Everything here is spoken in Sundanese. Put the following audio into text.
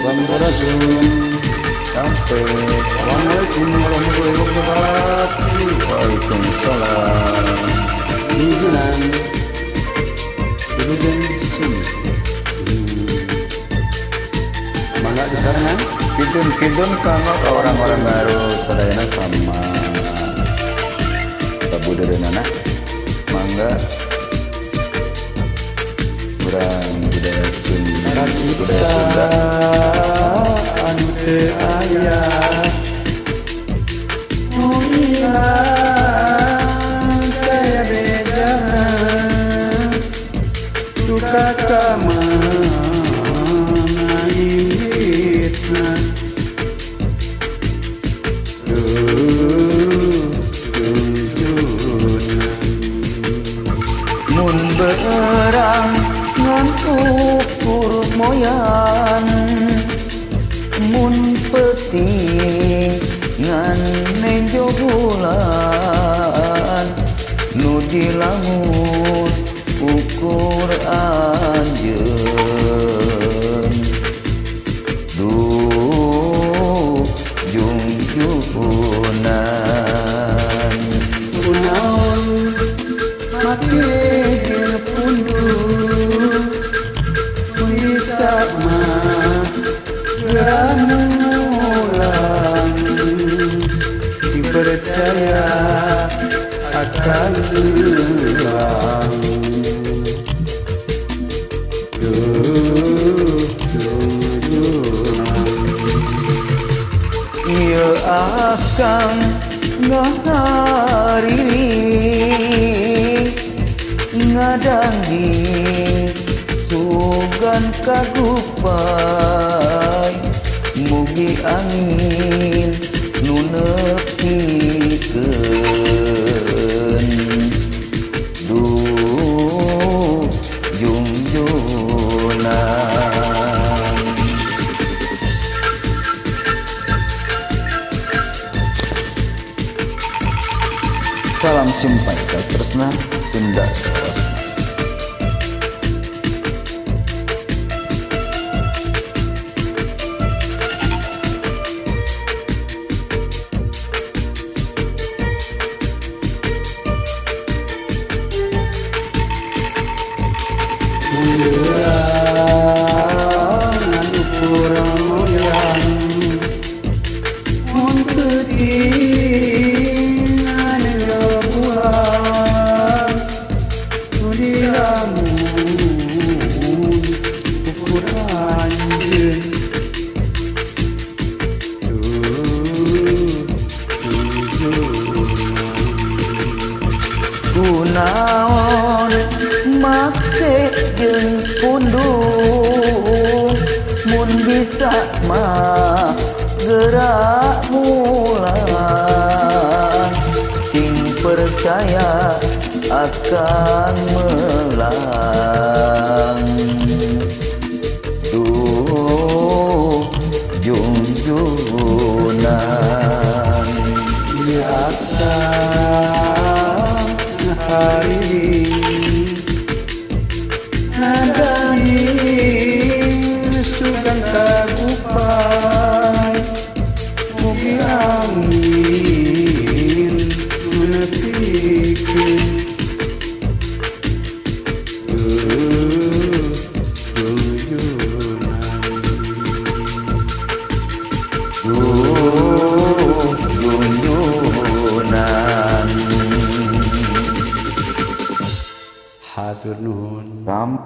Sampurasun. Sampai. Assalamualaikum warahmatullahi wabarakatuh. Waalaikumsalam. Wilujeng. Wilujeng sumi. Mangga disarengan. Kidun-kidun kanggo ka orang-orang Garut sadayana sama sabudereunana, mangga urang budaya Sunda, budaya Sunda. Anu teu aya nu ilang daya bejana duka ka mana inditna. Duh, jungjunan. Mun beurang ngan ukur moyan, mun peuting ngan nenjo bulan, nu dilamun ukur anjeun. Duh, jungjunan. Kunaon make jeung punduh, mun bisa mah geura mulang, dipercaya akan hilang. Duh, jungjunan. Ieu akang ngahariring ngadangdi sugan kagupay, mugi angin nu nepikeun. Duh, jungjunan. Salam simpai tresna Sunda salawasna. Mun beurang ngan ukur moyan, mun peuting ngan nenjo bulan, nu dilamun ukur anjeun. Duh, jungjunan. Kunaon make jeung pundung, mun bisa mah geura mulang, sing percaya akan melang. Duh, jungjunan. Ieu akang ngahariring ngadangding sugan kagupay, mugi angin nu nepikeun. Duh, jungjunan. Duh, jungjunan. Hatur nuhun. Ram.